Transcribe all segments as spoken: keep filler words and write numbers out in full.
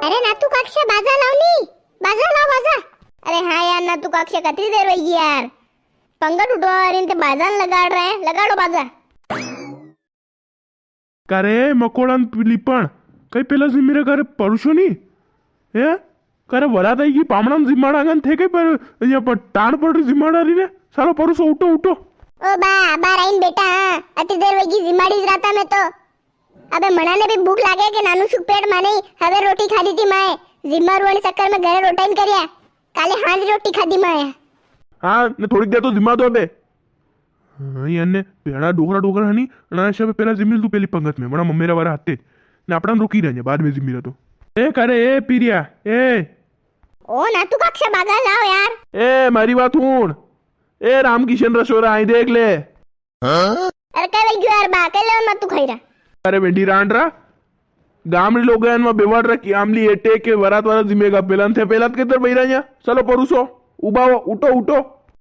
अरे नातू काक्षा, बाजा लाओ नी, बाजा लाओ, बाजा। अरे हाँ यार, नातू काक्षा, कतरी देर होई गी यार, पंगत उठवा वारी ने ते बाजा न लगाड़ रहे हैं, लगाड़ो बाजा। करे मकोड़ा न लिपण, कई पेला जिम्मी रे करे परुषो नी? हैं? करे वरात आई गी, पामणा ने जिम्माड़ांगा ने थे कई पर, या पर टाण पड़ री जिम्माड़ा री ने। सालो परुषो, उठो, उठो। ओ बा, बा राइन बेटा, हाँ, अति देर वेगी जिम्माड़ी ज राता में तो। अबे मना ने भी भूख लागे के नानू सुख पेट माने ही, हवे रोटी खादी थी माए, जिम्मा रुआनी चक्कर में घरे रोटा ही न करिया, काले हांज रोटी खादी माए। हाँ, ने थोड़ी देर तो जिम्मा दो बे। हाँ, यार ने भेड़ा डोकरा डोकरा है नी, ना शबे पेला जिम्मी तू पेली पंगत में, बड़ा मम्मेरा वारा हाथे। ने आपणा रुकी रह बाद में जिम्मी रह तो। ए करे, ए पीरिया, ए। ओ नातू काक्षा बागा लाओ यार। ए, मारी बात हुण। ए, रामकिशन रसोरा, आई देख ले। अरे कई वई गयो यार बा, कई लेवन नातू खाई रहा। अरे बेटी रांड रा, गाम री लोग एन में बेवाड़ रखी, आमली एटे के वरात वाला जिमेगा, पेला थे पेला के तर बैरा न्या। चलो परुसो, उबा हो, उठो, उठो।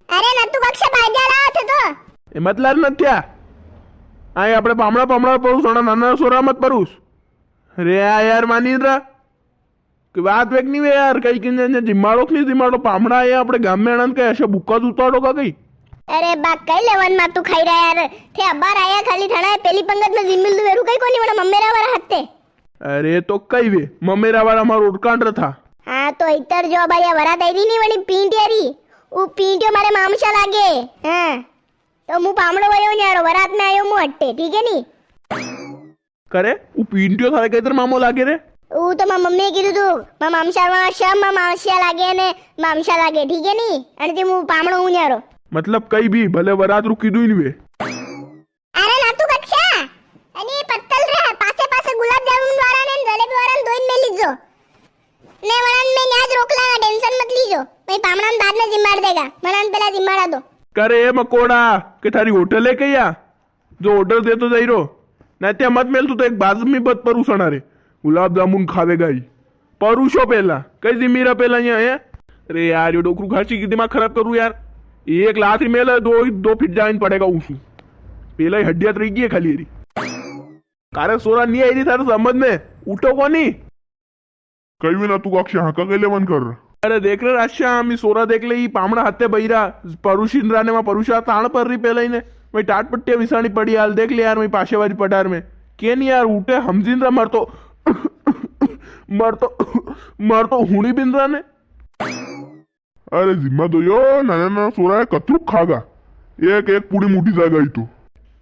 अरे नातू काक्षा बाजा लाओ थे तो। ए, मत लार नथ्या। आए आपणे पामणा, पामणा परुस, अणा नाना सोरा मत परुस। अरे आ यार मानी रा। के बात वेक नी वे यार, कई किन ने जिमाड़ो के नी जिमाड़ो, पामणा आया आपणे गाम में, अणा के ऐसा भूखा उताड़ो का कई। अरे बा, कई लेवन नातू खाई रहा यार, थे अबार आया, खाली थाना है, पेली पंगत में जिमिल दु वेरू कई कोनी, वणा मम्मेरा वारा हाथे। अरे तो कई वे, मम्मेरा वारा मारो ओरकांड रा था। हाँ, तो इतर जो अबार या वरात आई री नी, वणी पींटिया री, ऊ पींटियो मारे मामशा लागे। हाँ, तो मु पामणो वयो न्यारो, वरात में आयो मु हट्टे, ठीक है नी? करे, ऊ पींटियो थारे कई तर मामो लागे रे? ऊ तो मां मम्मी कीधु तू, मां मामशा, मां शम, मां मामशिया लागे ने, मामशा लागे, ठीक है नी? अने ते मु पामणो हूं न्यारो। मतलब कई भी, भले वरात रुकी दू ही नी वे। अरे नातू काक्षा, अने पत्तल रे, पासे पासे गुलाब जामुन वाला ने जलेबी वाला ने दोइन में लीजो। ने वणन में न्याज रोक लागा, tension मत लीजो। मैं पामणा ने बाद में जिम्माड़ देगा, वणन पेला जिम्माड़ा दो। करे ए मकोड़ा, के थारी होटल है कई या? जो order देतो जाई रो। ना ते मत मेल तू तो एक बाजमी बत परुसणा रे। गुलाब जामुन खावेगा ही। परुसो पेला, कई जिम्मी रा पेला या है? अरे यार, यो डोकरू खासी की दिमाग खराब करू यार। एक लात ही मेल है, दो, दो फिट जाइन पड़ेगा उसू। पेला ही हड्डियां तो रही गई है खाली री। कारे सोरा नी आई री थारे समझ में, उठो कोनी। कई भी ना तू काक्षा हाका के लेवन कर। अरे देख रे राश्या, मी सोरा देख ले, ई पामणा हाथे बईरा, परुशिन राने मा परुशा ताण पर री पेला ही ने। मैं टाट पट्टिया विसाणी पड़ी हाल, देख ले यार, मैं पाशे वाली पटार में। के नी यार, उठे हमजिन रा, मर तो, मर तो, मर तो हुणी बिन रा ने। अरे जिम्मा दो यो, नाना नाना सोरा है, कतरुक खागा। एक एक पूड़ी मुठी जागा ही तो।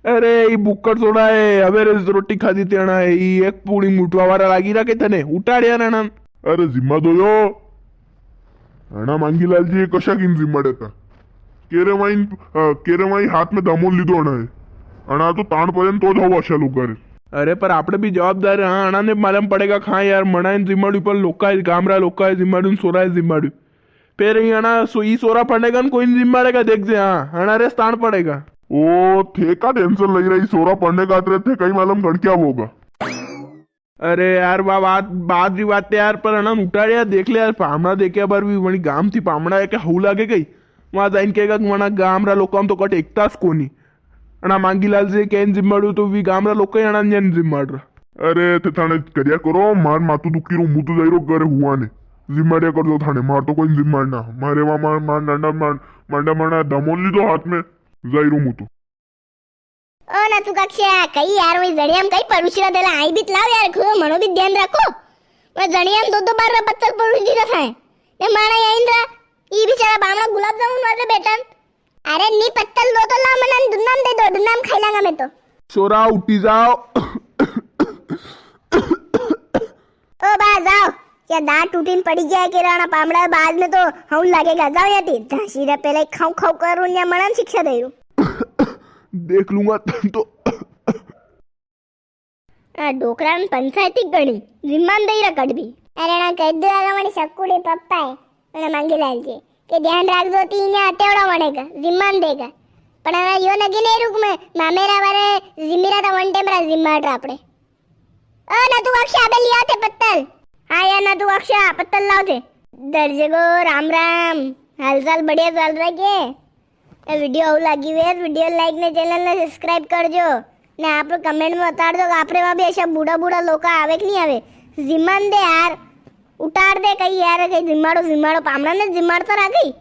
अरे, ई बुक्कड़ सोरा है, अबे रे रोटी खादी तेणा है, ई एक पूड़ी मुठवा वारा लागी राखे तने, उठाड़िया ना ना। अरे जिम्मा दो यो। अणा मांगीलाल जी कशा किन जिम्मा देता? केरे माई, अ, केरे माई हाथ में दामोल लीधो अणा है। अणा तो ताण पड़े न तो जाओ अशा लोगा रे। अरे, पर आपणे भी जवाबदार है, हाँ, अणा ने मालूम पड़ेगा, खां यार, मना है जिम्माड़ू, पर लोका है, गामरा लोका है जिम्माड़ू, सोरा है जिम्माड़ू। फेर ई अणा सो-, ई सोरा पड़ेगा न कोई नी जिम्माड़ेगा, देख जे, हाँ, अणा रे स्थान पड़ेगा। ओ, थे का tension लई रही, सोरा पड़ने का रे, थे कई मालूम गण क्या होगा। अरे यार, वा बात, बात री बात है यार, पर अणा उठाड़िया देख ले यार, पामणा देखे बार भी वणी गाम थी पामणा है के हऊ लागे कई? वां जाइन केगा कि वणा गाम रा लोका में तो कट एकता स कोनी। अणा मांगीलाल जी केन जिम्माड़ू तो वी गाम रा लोका ही अणा ने जिम्माड़ रा। अरे, थे थाने करिया करो, मार मातू दुखी रो, मु तो जाई रो घरे हुआ ने। जिम्माड़िया कर दो थाने, मार तो कोई जिम्माड़ ना। मारे वा मार, मार डंडा, मार, मांडा, मांडा, दमोन लीधो हाथ में, जाई रो मु तो। ओ नाथू काक्षा, कई यार, वही जड़िया में कई परुशरा देला, आई भी लाओ यार, खुद मनो भी ध्यान रखो। मैं जड़िया में दो दो बार रा पत्तल परुश दी रखा है। ने माना या इंद्रा, ई बेचारा बामणा गुलाब जामुन वाले बेटा। अरे नी पत्तल दो तो ला, मना दुन्नाम दे दो, दुन्नाम खाई लांगा मैं तो। छोरा उठी जाओ। ओ बा जाओ, क्या दांत टूटीन पड़ी गया है के राणा पामड़ा, बाद में तो हऊ लागेगा। जाओ या ती, झांसी रे पहले खाऊ खाऊ करूं या मना शिक्षा दे रू। देख लूंगा तन तो। आ डोकरा ने पंचायती घणी, जिम्मान दे रहा कट भी। अरे ना कह दो, अरे मने सक्कुड़े पप्पा है, मने मांगीलाल जी के ध्यान राख दो, तीन या अटेवड़ा वणेगा, जिम्मान देगा। पण अरे यो नगी नहीं रुक में, मामेरा वारे जिम्मीरा था वन टाइम रा जिम्माड़ रा आपणे। ओ नाथू काक्षा, अबे लिया थे पत्तल। हाँ यार नाथू काक्षा, पत्तल लाओ थे। दर्शकों राम राम, हालचाल बढ़िया चल रहा के? ये video हऊ लागी हुई है, video like ने channel ने subscribe कर जो। ने आप comment में बता दो कि आपरे वहाँ भी ऐसा बूढ़ा बूढ़ा लोग आवे कि नहीं आवे? जिम्मान दे यार। उठाड़ दे कई यार, कई जिमाड़ो, जिमाड़ो, पामणा ने जिमाड़ तो रह गई।